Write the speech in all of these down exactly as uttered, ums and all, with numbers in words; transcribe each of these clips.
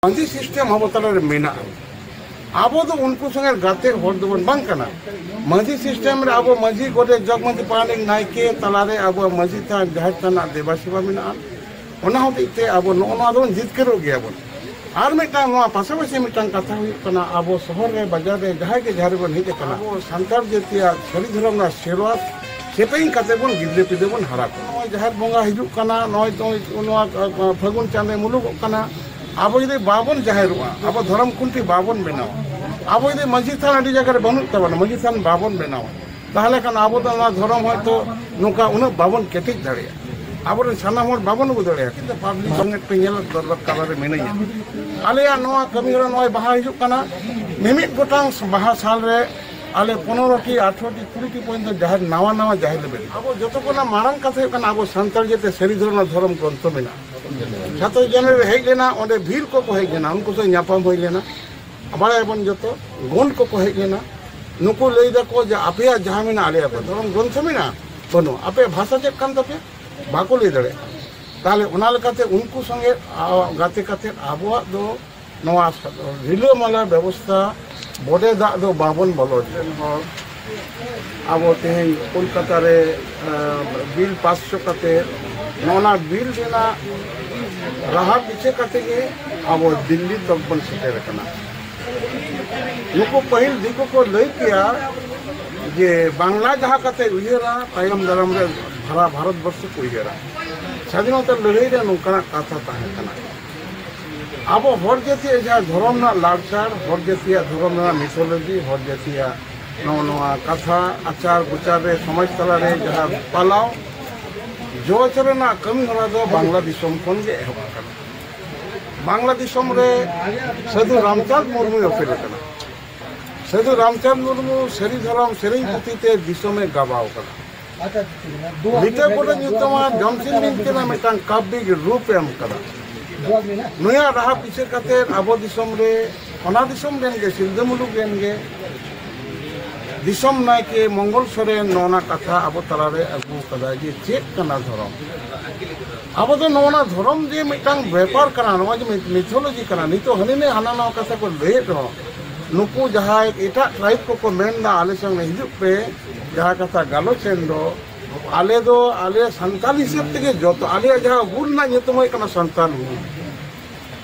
ᱢᱟᱹᱡᱷᱤ ᱥᱤᱥᱴᱮᱢ ᱟᱵᱚ ᱛᱟᱞᱟᱨᱮ ᱢᱮᱱᱟᱜᱼᱟ᱾ ᱟᱵᱚ ᱫᱚ ᱩᱱᱠᱩ ᱥᱚᱸᱜᱮ ᱜᱟᱛᱮ ᱦᱚᱲ ᱫᱚᱵᱚᱱ ᱵᱟᱝ ᱠᱟᱱᱟ᱾ ᱢᱟᱹᱡᱷᱤ ᱥᱤᱥᱴᱮᱢ ᱨᱮ ᱟᱵᱚ ᱢᱟᱹᱡᱷᱤ, ᱜᱚᱰᱮᱛ, ᱡᱚᱜᱽ ᱢᱟᱹᱡᱷᱤ, ᱯᱟᱨᱟᱱᱤᱠ, ᱱᱟᱭᱠᱮ ᱛᱟᱞᱟᱨᱮ ᱟᱵᱚᱣᱟᱜ ᱢᱟᱹᱡᱷᱤ ᱛᱷᱟᱱ, ᱡᱟᱦᱮᱨ ᱛᱷᱟᱱ ᱨᱮᱱᱟᱜ ᱫᱮᱵᱟ ᱥᱮᱵᱟ ᱢᱮᱱᱟᱜᱼᱟ᱾ ᱚᱱᱟ ᱦᱚᱛᱮᱡ ᱛᱮ ᱟᱵᱚ ᱱᱚᱜᱼᱚ ᱱᱚᱣᱟ ᱫᱚᱵᱚᱱ ᱡᱤᱛᱠᱟᱹᱨᱚᱜ ᱜᱮᱭᱟᱵᱚᱱ᱾ ᱟᱨ ᱢᱤᱫᱴᱟᱝ ᱱᱚᱣᱟ ᱯᱟᱥᱟᱯᱟᱥᱤ ᱢᱤᱫᱴᱟᱝ ᱠᱟᱛᱷᱟ ᱦᱩᱭᱩᱜ ᱠᱟᱱᱟ, ᱟᱵᱚ ᱥᱚᱦᱚᱨ ᱨᱮ, ᱵᱟᱡᱟᱨ ᱨᱮ, ᱡᱟᱦᱟᱸᱭ ᱜᱮ ᱡᱟᱦᱟᱸ ᱨᱮᱵᱚᱱ ᱦᱮᱡ ᱟᱠᱟᱱᱟ, ᱟᱵᱚ ᱥᱟᱱᱛᱟᱲ ᱡᱟᱹᱛᱤᱭᱟᱜ ᱥᱟᱹᱨᱤ ᱫᱷᱚᱨᱚᱢ ᱨᱮᱱᱟᱜ ᱥᱮᱨᱣᱟ ᱥᱮᱯᱮᱧ ᱠᱟᱛᱮ ᱵᱚᱱ ᱜᱤᱫᱽᱨᱟᱹ ᱯᱤᱫᱽᱨᱟᱹ ᱵᱚᱱ ᱦᱟᱨᱟ ᱠᱚᱣᱟ᱾ ᱱᱚᱜᱼᱚᱭ ᱡᱟᱦᱮᱨ ᱵᱚᱸᱜᱟ ᱦᱤᱡᱩᱜ ᱠᱟᱱᱟ, ᱱᱚᱜᱼᱚᱭ ᱛᱚ ᱱᱚᱣᱟ, ᱟ, ᱟ, ᱯᱷᱟᱹᱜᱩᱱ ᱪᱟᱸᱫᱳ ᱢᱩᱞᱩᱜᱚᱜ ᱠᱟᱱᱟ᱾ ᱟᱵᱚ ᱡᱩᱫᱤ ᱵᱟᱵᱚᱱ ᱡᱟᱦᱮᱨᱚᱜᱼᱟ, ᱟᱵᱚ ᱫᱷᱚᱨᱚᱢ ᱠᱷᱩᱱᱴᱤ ᱵᱟᱵᱚᱱ ᱵᱮᱱᱟᱣᱟ, ᱟᱵᱚ ᱡᱩᱫᱤ ᱢᱟᱹᱡᱷᱤ ᱛᱷᱟᱱ ᱟᱹᱰᱤ ᱡᱟᱭᱜᱟ ᱨᱮ ᱵᱟᱹᱱᱩᱜ ᱛᱟᱵᱚᱱᱟ, ᱢᱟᱹᱡᱷᱤ ᱛᱷᱟᱱ ᱵᱟᱵᱚᱱ ᱵᱮᱱᱟᱣᱟ, ᱛᱟᱦᱚᱞᱮ ᱠᱷᱟᱱ ᱟᱵᱚ ᱫᱚ ᱱᱚᱣᱟ ᱫᱷᱚᱨᱚᱢ ᱦᱚᱭᱛᱳ ᱱᱚᱝᱠᱟ ᱩᱱᱟᱹᱜ ᱵᱟᱵᱚᱱ ᱠᱮᱴᱮᱡ ᱫᱟᱲᱮᱭᱟᱜᱼᱟ, ᱟᱵᱚᱨᱮᱱ ᱥᱟᱱᱟᱢ ᱦᱚᱲ ᱵᱟᱵᱚᱱ ᱟᱹᱜᱩ ᱫᱟᱲᱮᱭᱟᱜᱼᱟ᱾ ᱠᱤᱱᱛᱩ ᱯᱟᱵᱽᱞᱤᱠ ᱥᱚᱸᱜᱮ ᱯᱮ ᱧᱮᱞ ᱫᱚᱨᱠᱟᱨ ᱛᱟᱞᱟᱨᱮ ᱢᱤᱱᱟᱹᱧᱟ᱾ ᱟᱞᱮᱭᱟᱜ ᱱᱚᱣᱟ ᱠᱟᱹᱢᱤ ᱦᱚᱨᱟ ᱱᱚᱜᱼᱚᱭ ᱵᱟᱦᱟ ᱦᱤᱡᱩᱜ ᱠᱟᱱᱟ, ᱢᱤᱢᱤᱫ ᱜᱚᱴᱟᱝ ᱵᱟᱦᱟ ᱥᱟᱞ ᱨᱮ ᱟᱞᱮ ᱯᱚᱱᱨᱚ ᱴᱤ, ᱟᱴᱷᱨᱚ ᱴᱤ, ᱠᱩᱲᱤ ᱴᱤ ᱯᱚᱨᱡᱚᱱᱛᱚ ᱡᱟᱦᱮᱨ, ᱱᱟᱣᱟ ᱱᱟᱣᱟ ᱡᱟᱦᱮᱨ ᱞᱮ ᱵᱮᱱᱟᱣᱟ᱾ ᱟᱵᱚ ᱡᱚᱛᱚ ᱠᱷᱚᱱᱟᱜ ᱢᱟᱨᱟᱝ ᱠᱟᱛᱷᱟ ᱦᱩᱭᱩᱜ ᱠᱟᱱᱟ, ᱟᱵᱚ ᱥᱟᱱᱛᱟᱲ ᱡᱟᱹᱛᱤ ᱥᱟᱹᱨᱤ ᱫᱷᱚᱨᱚᱢ ᱨᱮᱱᱟᱜ ᱫᱷᱚᱨᱚᱢ ᱜᱨᱚᱱᱛᱷᱚ ᱢᱮᱱᱟᱜᱼᱟ᱾ ᱪᱷᱟᱛᱨᱚ ᱡᱮᱱᱮᱨᱮᱞ ᱨᱮ ᱦᱮᱡ ᱞᱮᱱᱟ, ᱚᱸᱰᱮ ᱵᱷᱤᱞ ᱠᱚᱠᱚ ᱦᱮᱡ ᱞᱮᱱᱟ, ᱩᱱᱠᱩ ᱥᱟᱶ ᱧᱟᱯᱟᱢ ᱦᱩᱭ ᱞᱮᱱᱟ᱾ ᱵᱟᱲᱟᱭᱟᱵᱚᱱ ᱡᱚᱛᱚ, ᱜᱳᱱᱰ ᱠᱚᱠᱚ ᱦᱮᱡ ᱞᱮᱱᱟ᱾ ᱱᱩᱠᱩ ᱞᱟᱹᱭ ᱫᱟᱠᱚ ᱡᱮ ᱟᱯᱮᱭᱟᱜ ᱡᱟᱦᱟᱸ ᱢᱮᱱᱟᱜᱼᱟ, ᱟᱞᱮᱭᱟᱜ ᱫᱚ ᱫᱷᱚᱨᱚᱢ ᱜᱨᱚᱱᱛᱷᱚ ᱢᱮᱱᱟᱜᱼᱟ? ᱵᱟᱹᱱᱩᱜᱼᱟ᱾ ᱟᱯᱮᱭᱟᱜ ᱵᱷᱟᱥᱟ ᱪᱮᱫ ᱠᱟᱱ ᱛᱟᱯᱮᱭᱟ? ᱵᱟᱠᱚ ᱞᱟᱹᱭ ᱫᱟᱲᱮᱭᱟᱜᱼᱟ᱾ ᱛᱟᱦᱚᱞᱮ ᱚᱱᱟ ᱞᱮᱠᱟᱛᱮ ᱩᱱᱠᱩ ᱥᱚᱸᱜᱮ, ᱟ, ᱜᱟᱛᱮ ᱠᱟᱛᱮ ᱟᱵᱚᱣᱟᱜ ᱫᱚ ᱱᱚᱣᱟ ᱨᱤᱞᱟᱹᱢᱟᱞᱟ ᱵᱮᱵᱚᱥᱛᱷᱟ, ᱵᱚᱰᱮ ᱫᱟᱜ ᱫᱚ ᱵᱟᱵᱚᱱ ᱵᱚᱞᱚ ᱦᱚᱪᱚᱭᱟ᱾ ᱦᱚᱲ ᱟᱵᱚ ᱛᱮᱦᱮᱧ ᱠᱳᱞᱠᱟᱛᱟ ᱨᱮ, ᱟ, ᱵᱤᱞ ᱯᱟᱥ ᱦᱚᱪᱚ ᱠᱟᱛᱮ, ᱱᱚᱜᱼᱚ ᱱᱟ ᱵᱤᱞ ᱨᱮᱱᱟᱜ ᱨᱟᱦᱟ ᱯᱤᱪᱷᱟᱹ ᱠᱟᱛᱮ ᱜᱮ ᱟᱵᱚ ᱫᱤᱞᱞᱤ ᱛᱚᱠ ᱵᱚᱱ ᱥᱮᱴᱮᱨ ᱟᱠᱟᱱᱟ᱾ ᱱᱩᱠᱩ ᱯᱟᱹᱦᱤᱞ ᱫᱤᱠᱩ ᱠᱚ ᱞᱟᱹᱭ ᱠᱮᱭᱟ ᱡᱮ ᱵᱟᱝᱞᱟ ᱡᱟᱦᱟᱸ ᱠᱟᱛᱮ ᱩᱭᱦᱟᱹᱨᱟ, ᱛᱟᱭᱚᱢ ᱫᱟᱨᱟᱢ ᱨᱮ ᱥᱟᱨᱟ ᱵᱷᱟᱨᱚᱛ ᱵᱚᱨᱥᱚ ᱠᱚ ᱩᱭᱦᱟᱹᱨᱟ᱾ ᱥᱟᱫᱷᱤᱱᱚᱛᱟ ᱞᱟᱹᱲᱦᱟᱹᱭ ᱨᱮ ᱱᱚᱝᱠᱟᱱᱟᱜ ᱠᱟᱛᱷᱟ ᱛᱟᱦᱮᱸ ᱠᱟᱱᱟ᱾ ᱟᱵᱚ ᱦᱚᱲ ᱡᱟᱹᱛᱤᱭᱟᱜ ᱡᱟᱦᱟᱸ ᱫᱷᱚᱨᱚᱢ ᱨᱮᱱᱟᱜ ᱞᱟᱲᱪᱟᱲ, ᱦᱚᱲ ᱡᱟᱹᱛᱤᱭᱟᱜ ᱫᱷᱚᱨᱚᱢ ᱨᱮᱱᱟᱜ ᱢᱤᱛᱷᱳᱞᱚᱡᱤ, ᱦᱚᱲ ᱡᱟᱹᱛᱤᱭᱟᱜ ᱱᱚᱜᱼᱚ ᱱᱚᱣᱟ ᱠᱟᱛᱷᱟ, ᱟᱪᱟᱨ ᱵᱤᱪᱟᱨ ᱨᱮ, ᱥᱚᱢᱟᱡᱽ ᱛᱟᱞᱟᱨᱮ ᱡᱟᱦᱟᱸ ᱯᱟᱞᱟᱣ ᱡᱚᱪ ᱨᱮᱱᱟᱜ ᱠᱟᱹᱢᱤ ᱦᱚᱨᱟ ᱫᱚ ᱵᱟᱝᱞᱟ ᱫᱤᱥᱚᱢ ᱠᱷᱚᱱ ᱜᱮ ᱮᱦᱚᱵ ᱟᱠᱟᱱᱟ᱾ ᱵᱟᱝᱞᱟ ᱫᱤᱥᱚᱢ ᱨᱮ ᱥᱟᱹᱫᱷᱩ ᱨᱟᱢᱪᱟᱸᱫᱽ ᱢᱩᱨᱢᱩᱭ ᱚᱯᱮᱞ ᱟᱠᱟᱱᱟ᱾ ᱥᱟᱹᱫᱷᱩ ᱨᱟᱢᱪᱟᱸᱫᱽ ᱢᱩᱨᱢᱩ ᱥᱟᱹᱨᱤ ᱫᱷᱚᱨᱚᱢ ᱥᱮᱨᱮᱧ ᱯᱩᱛᱷᱤ ᱛᱮ ᱫᱤᱥᱚᱢᱮ ᱜᱟᱵᱟᱣ ᱟᱠᱟᱱᱟ᱾ ᱞᱤᱴᱟᱹ ᱜᱚᱰᱮᱛ ᱧᱩᱛᱩᱢᱟᱱ ᱡᱚᱢᱥᱤᱢ ᱵᱤᱱᱛᱤ ᱨᱮᱱᱟᱜ ᱢᱤᱫᱴᱟᱝ ᱠᱟᱵᱽᱵᱤᱠ ᱨᱩᱯ ᱮ ᱮᱢ ᱠᱟᱫᱟ᱾ ᱱᱩᱭᱟᱜ ᱨᱟᱦᱟ ᱯᱤᱪᱷᱟᱹ ᱠᱟᱛᱮ ᱟᱵᱚ ᱫᱤᱥᱚᱢ ᱨᱮ, ᱚᱱᱟ ᱫᱤᱥᱚᱢ ᱨᱮᱱ ᱜᱮ, ᱥᱤᱞᱫᱟᱹ ᱢᱩᱞᱩᱠ ᱨᱮᱱ ᱜᱮ ᱫᱤᱥᱚᱢ ᱱᱟᱭᱠᱮ ᱢᱚᱝᱜᱚᱞ ᱥᱚᱨᱮᱱ ᱱᱚᱣᱟ ᱠᱟᱛᱷᱟ ᱟᱵᱚ ᱛᱟᱞᱟᱨᱮ ᱟᱹᱜᱩ ᱠᱟᱫᱟ ᱡᱮ ᱪᱮᱫ ᱠᱟᱱᱟ ᱫᱷᱚᱨᱚᱢ᱾ ᱟᱵᱚ ᱫᱚ ᱱᱚᱣᱟ ᱫᱷᱚᱨᱚᱢ ᱡᱮ ᱢᱤᱫᱴᱟᱝ ᱵᱮᱯᱟᱨ ᱠᱟᱱᱟ, ᱱᱚᱣᱟ ᱡᱮ ᱢᱤᱛᱷᱳᱞᱚᱡᱤ ᱠᱟᱱᱟ, ᱱᱤᱛᱚᱜ ᱦᱟᱹᱱᱤ ᱱᱟᱹᱭ ᱦᱟᱱᱟ ᱱᱟᱣᱟ ᱠᱟᱛᱷᱟ ᱠᱚ ᱞᱟᱹᱭᱮᱫ ᱨᱮᱦᱚᱸ, ᱱᱩᱠᱩ ᱡᱟᱦᱟᱸᱭ ᱮᱴᱟᱜ ᱴᱨᱟᱭᱤᱵᱽ ᱠᱚᱠᱚ ᱢᱮᱱᱫᱟ ᱟᱞᱮ ᱥᱚᱸᱜᱮ ᱦᱤᱡᱩᱜ ᱯᱮ, ᱡᱟᱦᱟᱸ ᱠᱟᱛᱷᱟ ᱜᱟᱞᱚᱪ ᱮᱱ ᱫᱚ, ᱟᱞᱮ ᱫᱚ ᱟᱞᱮ ᱥᱟᱱᱛᱟᱞ ᱦᱤᱥᱟᱹᱵ ᱛᱮᱜᱮ ᱡᱚᱛᱚ, ᱟᱞᱮᱭᱟᱜ ᱡᱟᱦᱟᱸ ᱦᱩᱞ ᱨᱮᱱᱟᱜ ᱧᱩᱛᱩᱢ ᱦᱩᱭᱩᱜ ᱠᱟᱱᱟ ᱥᱟᱱᱛᱟᱞ ᱦᱩᱞ᱾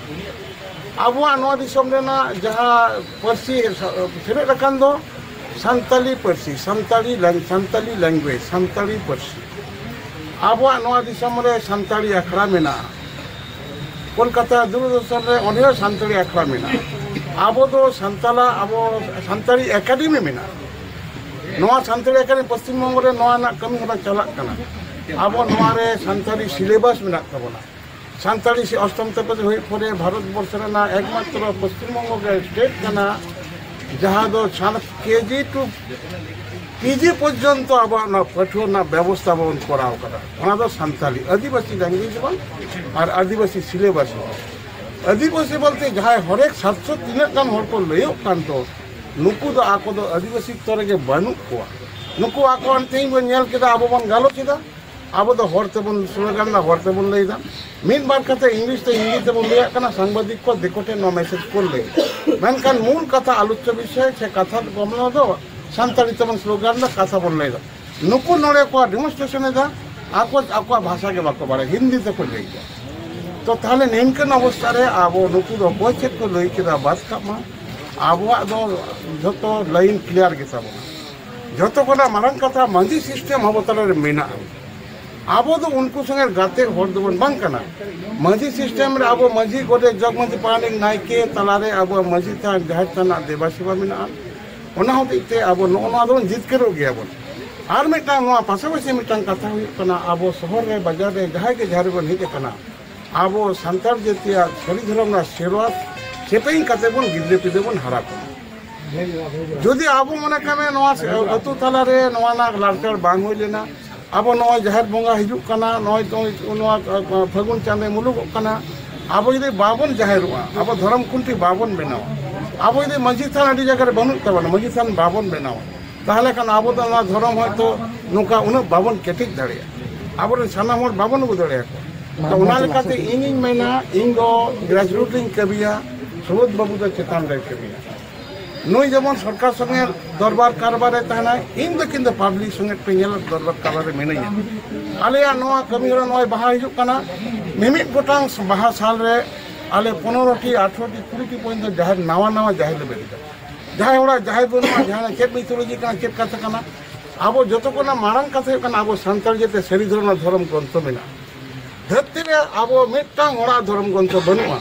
ᱟᱵᱚᱣᱟᱜ ᱱᱚᱣᱟ ᱫᱤᱥᱚᱢ ᱨᱮᱱᱟᱜ ᱡᱟᱦᱟᱸ ᱯᱟᱹᱨᱥᱤ ᱥᱮᱞᱮᱫ ᱟᱠᱟᱱ ᱫᱚ ᱥᱟᱱᱛᱟᱞᱤ ᱯᱟᱹᱨᱥᱤ, ᱥᱟᱱᱛᱟᱲᱤ lang-, ᱥᱟᱱᱛᱟᱞᱤ language, ᱥᱟᱱᱛᱟᱲᱤ ᱯᱟᱹᱨᱥᱤ᱾ ᱟᱵᱚᱣᱟᱜ ᱱᱚᱣᱟ ᱫᱤᱥᱚᱢ ᱨᱮ ᱥᱟᱱᱛᱟᱲᱤ ᱟᱠᱷᱲᱟ ᱢᱮᱱᱟᱜᱼᱟ᱾ ᱠᱳᱞᱠᱟᱛᱟ ᱫᱩᱨᱫᱚᱨᱥᱚᱱ ᱨᱮ ᱚᱸᱰᱮ ᱦᱚᱸ ᱥᱟᱱᱛᱟᱲᱤ ᱟᱠᱷᱲᱟ ᱢᱮᱱᱟᱜᱼᱟ᱾ ᱟᱵᱚ ᱫᱚ ᱥᱟᱱᱛᱟᱞᱟ, ᱟᱵᱚ ᱥᱟᱱᱛᱟᱲᱤ ᱮᱠᱟᱰᱮᱢᱤ ᱢᱮᱱᱟᱜᱼᱟ᱾ ᱱᱚᱣᱟ ᱥᱟᱱᱛᱟᱲᱤ ᱮᱠᱟᱰᱮᱢᱤ ᱯᱚᱥᱪᱤᱢ ᱵᱚᱝᱜᱚ ᱨᱮ ᱱᱚᱣᱟ ᱨᱮᱱᱟᱜ ᱠᱟᱹᱢᱤ ᱦᱚᱨᱟ ᱪᱟᱞᱟᱜ ᱠᱟᱱᱟ᱾ ᱟᱵᱚ ᱱᱚᱣᱟ ᱨᱮ ᱥᱟᱱᱛᱟᱲᱤ ᱥᱤᱞᱮᱵᱟᱥ ᱢᱮᱱᱟᱜ ᱛᱟᱵᱚᱱᱟ᱾ ᱥᱟᱱᱛᱟᱲᱤ ᱥᱮ ᱚᱥᱴᱚᱢ ᱛᱚᱯᱚᱥᱤ ᱦᱩᱭ ᱯᱚᱨᱮ ᱵᱷᱟᱨᱚᱛ ᱵᱚᱨᱥᱚ ᱨᱮᱱᱟᱜ ᱮᱠᱢᱟᱛᱨᱚ ᱯᱚᱥᱪᱤᱢ ᱵᱚᱝᱜᱚ ᱜᱮ ᱥᱴᱮᱴ ᱠᱟᱱᱟ, ᱡᱟᱦᱟᱸ ᱫᱚ ᱥᱟᱱ-, ᱠᱮᱡᱤ ᱴᱩ ᱯᱤᱡᱤ ᱯᱚᱨᱡᱚᱱᱛᱚ ᱟᱵᱚᱣᱟᱜ ᱱᱚᱣᱟ ᱯᱟᱹᱴᱷᱩᱣᱟᱹ ᱨᱮᱱᱟᱜ ᱵᱮᱵᱚᱥᱛᱷᱟ ᱵᱚᱱ ᱠᱚᱨᱟᱣ ᱠᱟᱫᱟ᱾ ᱚᱱᱟ ᱫᱚ ᱥᱟᱱᱛᱟᱲᱤ, ᱟᱹᱫᱤᱵᱟᱹᱥᱤ language ᱵᱟᱝ, ᱟᱨ ᱟᱹᱫᱤᱵᱟᱹᱥᱤ ᱥᱤᱞᱮᱵᱟᱥ ᱵᱟᱝ᱾ ᱟᱹᱫᱤᱵᱟᱹᱥᱤ ᱵᱚᱞᱛᱮ ᱡᱟᱦᱟᱸᱭ ᱦᱚᱨᱮᱠ ᱥᱟᱛᱥᱚ ᱛᱤᱱᱟᱹᱜ ᱜᱟᱱ ᱦᱚᱲ ᱠᱚ ᱞᱟᱹᱭᱚᱜ ᱠᱟᱱ ᱫᱚ, ᱱᱩᱠᱩ ᱫᱚ ᱟᱠᱚ ᱫᱚ ᱟᱹᱫᱤᱵᱟᱹᱥᱤ ᱛᱚ ᱨᱮᱜᱮ ᱵᱟᱹᱱᱩᱜ ᱠᱚᱣᱟ᱾ ᱱᱩᱠᱩ ᱟᱠᱚ ᱟᱱ ᱛᱮᱦᱮᱧ ᱵᱚᱱ ᱧᱮᱞ ᱠᱮᱫᱟ, ᱟᱵᱚ ᱵᱚᱱ ᱜᱟᱞᱚᱪ ᱮᱫᱟ, ᱟᱵᱚ ᱫᱚ ᱦᱚᱲ ᱛᱮᱵᱚᱱ ᱥᱞᱳᱜᱟᱱ ᱫᱟ, ᱦᱚᱲ ᱛᱮᱵᱚᱱ ᱞᱟᱹᱭ ᱫᱟ, ᱢᱤᱫ ᱵᱟᱨ ᱠᱟᱛᱷᱟ ᱤᱝᱞᱤᱥ ᱛᱮ ᱦᱤᱱᱫᱤ ᱛᱮᱵᱚᱱ ᱞᱟᱹᱭᱟᱜ ᱠᱟᱱᱟ, ᱥᱟᱝᱵᱟᱫᱤᱠ ᱠᱚ ᱫᱤᱠᱩ ᱴᱷᱮᱱ ᱱᱚᱣᱟ ᱢᱮᱥᱮᱡᱽ ᱠᱚ ᱞᱟᱹᱭ, ᱢᱮᱱᱠᱷᱟᱱ ᱢᱩᱞ ᱠᱟᱛᱷᱟ ᱟᱞᱳᱪᱚ ᱵᱤᱥᱚᱭ ᱥᱮ ᱠᱟᱛᱷᱟ ᱜᱚᱢᱞᱚ ᱫᱚ ᱥᱟᱱᱛᱟᱲᱤ ᱛᱮᱵᱚᱱ ᱥᱞᱳᱜᱟᱱ ᱫᱟ, ᱠᱟᱛᱷᱟ ᱵᱚᱱ ᱞᱟᱹᱭ ᱫᱟ᱾ ᱱᱩᱠᱩ ᱱᱚᱰᱮ ᱠᱚ ᱰᱮᱢᱚᱱᱥᱴᱨᱮᱥᱚᱱ ᱮᱫᱟ, ᱟᱠᱚ ᱟᱠᱚᱣᱟᱜ ᱵᱷᱟᱥᱟ ᱜᱮ ᱵᱟᱠᱚ ᱵᱟᱲᱟᱭᱟ, ᱦᱤᱱᱫᱤ ᱛᱮᱠᱚ ᱞᱟᱹᱭ ᱮᱫᱟ᱾ ᱛᱚ ᱛᱟᱦᱞᱮ ᱱᱤᱝᱠᱟᱹᱱ ᱚᱵᱚᱥᱛᱷᱟ ᱨᱮ ᱟᱵᱚ ᱱᱩᱠᱩ ᱫᱚ ᱚᱠᱚᱭ ᱪᱮᱫ ᱠᱚ ᱞᱟᱹᱭ ᱠᱮᱫᱟ ᱵᱟᱫ ᱠᱟᱜ ᱢᱟ, ᱟᱵᱚᱣᱟᱜ ᱫᱚ ᱡᱷᱚᱛᱚ ᱞᱟᱭᱤᱱ ᱠᱞᱤᱭᱟᱨ ᱜᱮᱛᱟ ᱵᱚᱱᱟ᱾ ᱡᱷᱚᱛᱚ ᱠᱷᱚᱱᱟᱜ ᱢᱟᱨᱟᱝ ᱠᱟᱛᱷᱟ ᱢᱟᱹᱡᱷᱤ ᱥᱤᱥᱴᱮᱢ ᱟᱵᱚ ᱛᱟᱞᱟᱨᱮ ᱢᱮᱱᱟᱜᱼᱟ᱾ ᱟᱵᱚ ᱫᱚ ᱩᱱᱠᱩ ᱥᱚᱸᱜᱮ ᱜᱟᱛᱮ ᱦᱚᱲ ᱫᱚᱵᱚᱱ ᱵᱟᱝ ᱠᱟᱱᱟ᱾ ᱢᱟᱹᱡᱷᱤ ᱥᱤᱥᱴᱮᱢ ᱨᱮ ᱟᱵᱚ ᱢᱟᱹᱡᱷᱤ, ᱜᱚᱰᱮᱛ, ᱡᱚᱜᱽ ᱢᱟᱹᱡᱷᱤ, ᱯᱟᱨᱟᱱᱤᱠ, ᱱᱟᱭᱠᱮ ᱛᱟᱞᱟᱨᱮ ᱟᱵᱚᱣᱟᱜ ᱢᱟᱹᱡᱷᱤ ᱛᱷᱟᱱ, ᱡᱟᱦᱮᱨ ᱛᱷᱟᱱ ᱨᱮᱱᱟᱜ ᱫᱮᱵᱟ ᱥᱮᱵᱟ ᱢᱮᱱᱟᱜᱼᱟ᱾ ᱚᱱᱟ ᱦᱚᱛᱮᱡ ᱛᱮ ᱟᱵᱚ ᱱᱚᱜᱼᱚ ᱱᱚᱣᱟ ᱫᱚᱵᱚᱱ ᱡᱤᱛᱠᱟᱹᱨᱚᱜ ᱜᱮᱭᱟᱵᱚᱱ᱾ ᱟᱨ ᱢᱤᱫᱴᱟᱝ ᱱᱚᱣᱟ ᱯᱟᱥᱟᱯᱟᱥᱤ ᱢᱤᱫᱴᱟᱝ ᱠᱟᱛᱷᱟ ᱦᱩᱭᱩᱜ ᱠᱟᱱᱟ, ᱟᱵᱚ ᱥᱚᱦᱚᱨ ᱨᱮ, ᱵᱟᱡᱟᱨ ᱨᱮ ᱡᱟᱦᱟᱸᱭ ᱜᱮ ᱡᱟᱦᱟᱸ ᱨᱮᱵᱚᱱ ᱦᱮᱡ ᱟᱠᱟᱱᱟ, ᱟᱵᱚ ᱥᱟᱱᱛᱟᱲ ᱡᱟᱹᱛᱤᱭᱟᱜ ᱥᱟᱹᱨᱤ ᱫᱷᱚᱨᱚᱢ ᱨᱮᱱᱟᱜ ᱥᱮᱨᱣᱟ ᱪᱮᱯᱮᱧ ᱠᱟᱛᱮ ᱵᱚᱱ ᱜᱤᱫᱽᱨᱟᱹ ᱯᱤᱫᱽᱨᱟᱹ ᱵᱚᱱ ᱦᱟᱨᱟ ᱠᱚᱣᱟ᱾ ᱡᱩᱫᱤ ᱟᱵᱚ ᱢᱚᱱᱮ ᱠᱟᱜ ᱢᱮ ᱱᱚᱣᱟ ᱟᱹᱛᱩ ᱛᱟᱞᱟᱨᱮ ᱱᱚᱣᱟ ᱨᱮᱱᱟᱜ ᱞᱟᱲᱪᱟᱲ ᱵᱟᱝ ᱦᱩᱭ ᱞᱮᱱᱟ, ᱟᱵᱚ ᱱᱚᱜᱼᱚᱭ ᱡᱟᱦᱮᱨ ᱵᱚᱸᱜᱟ ᱦᱤᱡᱩᱜ ᱠᱟᱱᱟ, ᱱᱚᱜᱼᱚᱭ ᱛᱚ ᱱᱚᱣᱟ ᱯᱷᱟᱹᱜᱩᱱ ᱪᱟᱸᱫᱳ ᱢᱩᱞᱩᱜᱚᱜ ᱠᱟᱱᱟ, ᱟᱵᱚ ᱡᱩᱫᱤ ᱵᱟᱵᱚᱱ ᱡᱟᱦᱮᱨᱚᱜᱼᱟ, ᱟᱵᱚ ᱫᱷᱚᱨᱚᱢ ᱠᱷᱩᱱᱴᱤ ᱵᱟᱵᱚᱱ ᱵᱮᱱᱟᱣᱟ, ᱟᱵᱚ ᱡᱩᱫᱤ ᱢᱟᱹᱡᱷᱤ ᱛᱷᱟᱱ ᱟᱹᱰᱤ ᱡᱟᱭᱜᱟ ᱨᱮ ᱵᱟᱹᱱᱩᱜ ᱛᱟᱵᱚᱱᱟ, ᱢᱟᱹᱡᱷᱤ ᱛᱷᱟᱱ ᱵᱟᱵᱚᱱ ᱵᱮᱱᱟᱣᱟ, ᱛᱟᱦᱚᱞᱮ ᱠᱷᱟᱱ ᱟᱵᱚ ᱫᱚ ᱱᱚᱣᱟ ᱫᱷᱚᱨᱚᱢ ᱦᱚᱭᱛᱳ ᱱᱚᱝᱠᱟ ᱩᱱᱟᱹᱜ ᱵᱟᱵᱚᱱ ᱠᱮᱴᱮᱡ ᱫᱟᱲᱮᱭᱟᱜᱼᱟ, ᱟᱵᱚᱨᱮᱱ ᱥᱟᱱᱟᱢ ᱦᱚᱲ ᱵᱟᱵᱚᱱ ᱟᱹᱜᱩ ᱫᱟᱲᱮᱭᱟᱠᱚᱣᱟ᱾ ᱛᱚ ᱚᱱᱟ ᱞᱮᱠᱟᱛᱮ ᱤᱧᱤᱧ ᱢᱮᱱᱟ, ᱤᱧ ᱫᱚ ᱜᱨᱟᱥᱨᱩᱴ ᱨᱤᱧ ᱠᱟᱹᱢᱤᱭᱟ, ᱥᱩᱵᱳᱫᱷ ᱵᱟᱹᱵᱩ ᱫᱚ ᱪᱮᱛᱟᱱ ᱨᱮᱭ ᱠᱟᱹᱢᱤᱭᱟ᱾ ᱱᱩᱭ ᱡᱮᱢᱚᱱ ᱥᱚᱨᱠᱟᱨ ᱥᱚᱸᱜᱮ ᱫᱚᱨᱵᱟᱨ ᱠᱟᱨᱵᱟᱨᱮ ᱛᱟᱦᱮᱱᱟᱭ, ᱤᱧ ᱫᱚ ᱠᱤᱱᱛᱩ ᱯᱟᱵᱽᱞᱤᱠ ᱥᱚᱸᱜᱮ ᱯᱮ ᱧᱮᱞ ᱫᱚᱨᱵᱟᱨ ᱠᱟᱨᱵᱟᱨᱮ ᱢᱤᱱᱟᱹᱧᱟ᱾ ᱟᱞᱮᱭᱟᱜ ᱱᱚᱣᱟ ᱠᱟᱹᱢᱤ ᱦᱚᱨᱟ ᱱᱚᱜᱼᱚᱭ ᱵᱟᱦᱟ ᱦᱤᱡᱩᱜ ᱠᱟᱱᱟ, ᱢᱤᱢᱤᱫ ᱜᱚᱴᱟᱝ ᱵᱟᱦᱟ ᱥᱟᱞ ᱨᱮ ᱟᱞᱮ ᱯᱚᱱᱨᱚ ᱴᱤ, ᱟᱴᱷᱨᱚ ᱴᱤ, ᱠᱩᱲᱤ ᱴᱤ ᱯᱚᱨᱡᱚᱱᱛᱚ ᱡᱟᱦᱮᱨ, ᱱᱟᱣᱟ ᱱᱟᱣᱟ ᱡᱟᱦᱮᱨ ᱞᱮ ᱵᱮᱨᱮᱫᱟ᱾ ᱡᱟᱦᱟᱸᱭ ᱚᱲᱟᱜ ᱡᱟᱦᱮᱨ ᱵᱟᱹᱱᱩᱜᱼᱟ, ᱡᱟᱦᱟᱸᱭ ᱪᱮᱫ ᱢᱤᱛᱷᱳᱞᱚᱡᱤ ᱠᱟᱱᱟ, ᱪᱮᱫ ᱠᱟᱛᱷᱟ ᱠᱟᱱᱟ, ᱟᱵᱚ ᱡᱚᱛᱚ ᱠᱷᱚᱱᱟᱜ ᱢᱟᱨᱟᱝ ᱠᱟᱛᱷᱟ ᱦᱩᱭᱩᱜ ᱠᱟᱱᱟ ᱟᱵᱚ ᱥᱟᱱᱛᱟᱲ ᱡᱟᱹᱛᱤ ᱥᱟᱹᱨᱤ ᱫᱷᱚᱨᱚᱢ ᱨᱮᱱᱟᱜ ᱫᱷᱚᱨᱚᱢ ᱜᱨᱚᱱᱛᱷᱚ ᱢᱮᱱᱟᱜᱼᱟ᱾ ᱫᱷᱟᱹᱨᱛᱤ ᱨᱮ ᱟᱵᱚ ᱢᱤᱫᱴᱟᱝ ᱦᱚᱲᱟᱜ ᱫᱷᱚᱨᱚᱢ ᱜᱨᱚᱱᱛᱷᱚ ᱵᱟᱹᱱᱩᱜᱼᱟ᱾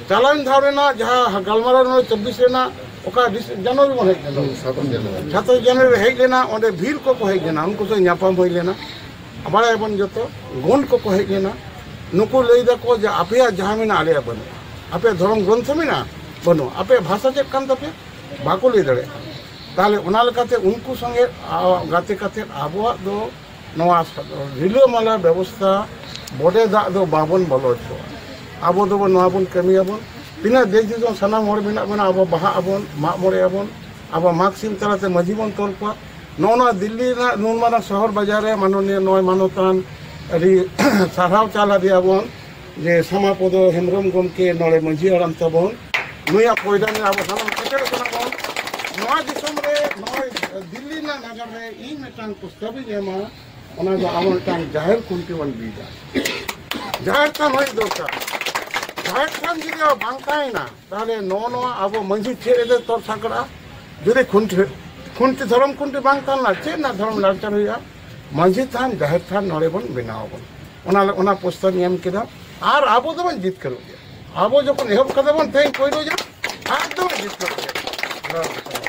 ᱪᱟᱞᱟᱣᱮᱱ ᱫᱷᱟᱣ ᱨᱮᱱᱟᱜ ᱡᱟᱦᱟᱸ ᱜᱟᱞᱢᱟᱨᱟᱣ ᱨᱮᱱᱟᱜ ᱪᱚᱵᱵᱤᱥ ᱨᱮᱱᱟᱜ ᱚᱠᱟ ᱰᱤᱥ-, ᱡᱟᱱᱩᱣᱟᱨᱤ ᱵᱚᱱ ᱦᱮᱡ ᱞᱮᱱᱟ, ᱥᱟᱛᱟᱥ ᱡᱟᱱᱩᱣᱟᱨᱤ᱾ ᱥᱟᱛᱟᱥ ᱡᱟᱱᱩᱣᱟᱨᱤ ᱨᱮ ᱦᱮᱡ ᱞᱮᱱᱟ, ᱚᱸᱰᱮ ᱵᱷᱤᱲ ᱠᱚᱠᱚ ᱦᱮᱡ ᱞᱮᱱᱟ, ᱩᱱᱠᱩ ᱥᱟᱶ ᱧᱟᱯᱟᱢ ᱦᱩᱭ ᱞᱮᱱᱟ᱾ ᱵᱟᱲᱟᱭᱟᱵᱚᱱ ᱡᱚᱛᱚ, ᱜᱚᱱᱰ ᱠᱚᱠᱚ ᱦᱮᱡ ᱞᱮᱱᱟ᱾ ᱱᱩᱠᱩ ᱞᱟᱹᱭ ᱫᱟᱠᱚ ᱡᱮ ᱟᱯᱮᱭᱟᱜ ᱡᱟᱦᱟᱸ ᱢᱮᱱᱟᱜᱼᱟ, ᱟᱞᱮᱭᱟᱜ ᱵᱟᱹᱱᱩᱜᱼᱟ, ᱟᱯᱮᱭᱟᱜ ᱫᱷᱚᱨᱚᱢ ᱜᱨᱚᱱᱛᱷᱚ ᱢᱮᱱᱟᱜᱼᱟ, ᱵᱟᱹᱱᱩᱜᱼᱟ, ᱟᱯᱮᱭᱟᱜ ᱵᱷᱟᱥᱟ ᱪᱮᱫ ᱠᱟᱱ ᱛᱟᱯᱮᱭᱟ, ᱵᱟᱠᱚ ᱞᱟᱹᱭ ᱫᱟᱲᱮᱭᱟᱜ ᱠᱟᱱᱟ᱾ ᱛᱟᱦᱚᱞᱮ ᱚᱱᱟ ᱞᱮᱠᱟᱛᱮ ᱩᱱᱠᱩ ᱥᱚᱸᱜᱮ, ᱟ, ᱜᱟᱛᱮ ᱠᱟᱛᱮ ᱟᱵᱚᱣᱟᱜ ᱫᱚ ᱱᱚᱣᱟ ᱨᱤᱞᱟᱹᱢᱟᱞᱟ ᱵᱮᱵᱚᱥᱛᱷᱟ, ᱵᱚᱰᱮ ᱫᱟᱜ ᱫᱚ ᱵᱟᱵᱚᱱ ᱵᱚᱞᱚ ᱦᱚᱪᱚᱣᱟᱜᱼᱟ᱾ ᱟᱵᱚ ᱫᱚᱵᱚᱱ, ᱱᱚᱣᱟ ᱵᱚᱱ ᱠᱟᱹᱢᱤᱭᱟᱵᱚᱱ᱾ ᱛᱤᱱᱟᱹᱜ ᱫᱮᱥ ᱫᱤᱥᱚᱢ ᱥᱟᱱᱟᱢ ᱦᱚᱲ ᱢᱮᱱᱟᱜ ᱵᱚᱱᱟ, ᱟᱵᱚ ᱵᱟᱦᱟᱜ ᱟᱵᱚᱱ, ᱢᱟᱜ ᱢᱚᱬᱮ ᱟᱵᱚᱱ, ᱟᱵᱚ ᱢᱟᱜᱽ ᱥᱤᱢ ᱛᱟᱞᱟᱛᱮ ᱢᱟᱹᱡᱷᱤ ᱵᱚᱱ ᱛᱚᱞ ᱠᱚᱣᱟ᱾ ᱱᱚᱜᱼᱚ ᱱᱚᱣᱟ ᱫᱤᱞᱞᱤ ᱨᱮᱱᱟᱜ ᱱᱩᱱ ᱢᱟᱨᱟᱝ ᱥᱚᱦᱚᱨ ᱵᱟᱡᱟᱨ ᱨᱮ ᱢᱟᱱᱚᱱᱤᱭᱚ ᱱᱚᱜᱼᱚᱭ ᱢᱟᱱᱚᱛᱟᱱ ᱟᱹᱰᱤ ᱥᱟᱨᱦᱟᱣ ᱪᱟᱞ ᱟᱫᱮᱭᱟ ᱵᱚᱱ ᱡᱮ ᱥᱟᱢᱟᱯᱚᱫᱚ ᱦᱮᱢᱵᱨᱚᱢ ᱜᱚᱢᱠᱮ ᱱᱚᱰᱮ ᱢᱟᱹᱡᱷᱤ ᱦᱟᱲᱟᱢ ᱛᱟᱵᱚᱱ, ᱱᱩᱭᱟᱜ ᱠᱚᱭᱰᱟ ᱨᱮ ᱟᱵᱚ ᱥᱟᱱᱟᱢ ᱥᱮᱴᱮᱨ ᱠᱟᱱᱟ ᱵᱚᱱ᱾ ᱱᱚᱣᱟ ᱫᱤᱥᱚᱢ ᱨᱮ ᱱᱚᱜᱼᱚᱭ ᱫᱤᱞᱞᱤ ᱨᱮᱱᱟᱜ ᱱᱟᱜᱟᱨ ᱨᱮ ᱤᱧ ᱢᱤᱫᱴᱟᱝ ᱯᱨᱚᱥᱛᱟᱵ ᱤᱧ ᱮᱢᱟ, ᱚᱱᱟ ᱫᱚ ᱟᱵᱚ ᱢᱤᱫᱴᱟᱝ ᱡᱟᱦᱮᱨ ᱠᱷᱩᱱᱴᱤ ᱵᱚᱱ ᱵᱤᱫᱟ᱾ ᱡᱟᱦᱮᱨ ᱛᱷᱟᱱ ᱦᱩᱭ ᱫᱚᱨᱠᱟᱨ᱾ ᱡᱟᱦᱮᱨ ᱛᱷᱟᱱ ᱡᱩᱫᱤ ᱵᱟᱝ ᱛᱟᱦᱮᱱᱟ, ᱛᱟᱦᱚᱞᱮ ᱱᱚᱜᱼᱚ ᱱᱚᱣᱟ ᱟᱵᱚ ᱢᱟᱹᱡᱷᱤ ᱪᱮᱫ ᱨᱮᱫᱚ ᱛᱚᱞ ᱥᱟᱠᱲᱟᱜᱼᱟ? ᱡᱩᱫᱤ ᱠᱷᱩᱱᱴᱤ, ᱠᱷᱩᱱᱴᱤ, ᱫᱷᱚᱨᱚᱢ ᱠᱷᱩᱱᱴᱤ ᱵᱟᱝ ᱛᱟᱦᱮᱱᱟ, ᱪᱮᱫ ᱨᱮᱱᱟᱜ ᱫᱷᱚᱨᱚᱢ ᱞᱟᱲᱪᱟᱨ ᱦᱩᱭᱩᱜᱼᱟ? ᱢᱟᱹᱡᱷᱤ ᱛᱷᱟᱱ, ᱡᱟᱦᱮᱨ ᱛᱷᱟᱱ ᱱᱚᱰᱮ ᱵᱚᱱ ᱵᱮᱱᱟᱣ ᱟᱵᱚᱱ᱾ ᱚᱱᱟ, ᱚᱱᱟ ᱯᱨᱚᱥᱛᱟᱵ ᱤᱧ ᱮᱢ ᱠᱮᱫᱟ᱾ ᱟᱨ ᱟᱵᱚ ᱫᱚᱵᱚᱱ ᱡᱤᱛᱠᱟᱹᱨᱚᱜ ᱜᱮᱭᱟ᱾ ᱟᱵᱚ ᱡᱚᱠᱷᱚᱱ ᱮᱦᱚᱵ ᱠᱟᱫᱟ ᱵᱚᱱ ᱛᱮᱦᱮᱧ ᱯᱳᱭᱞᱳ ᱡᱟᱦᱟᱸ, ᱟᱨ ᱫᱚᱵᱚᱱ ᱡᱤᱛᱠᱟᱹᱨᱚᱜ ᱜᱮᱭᱟ᱾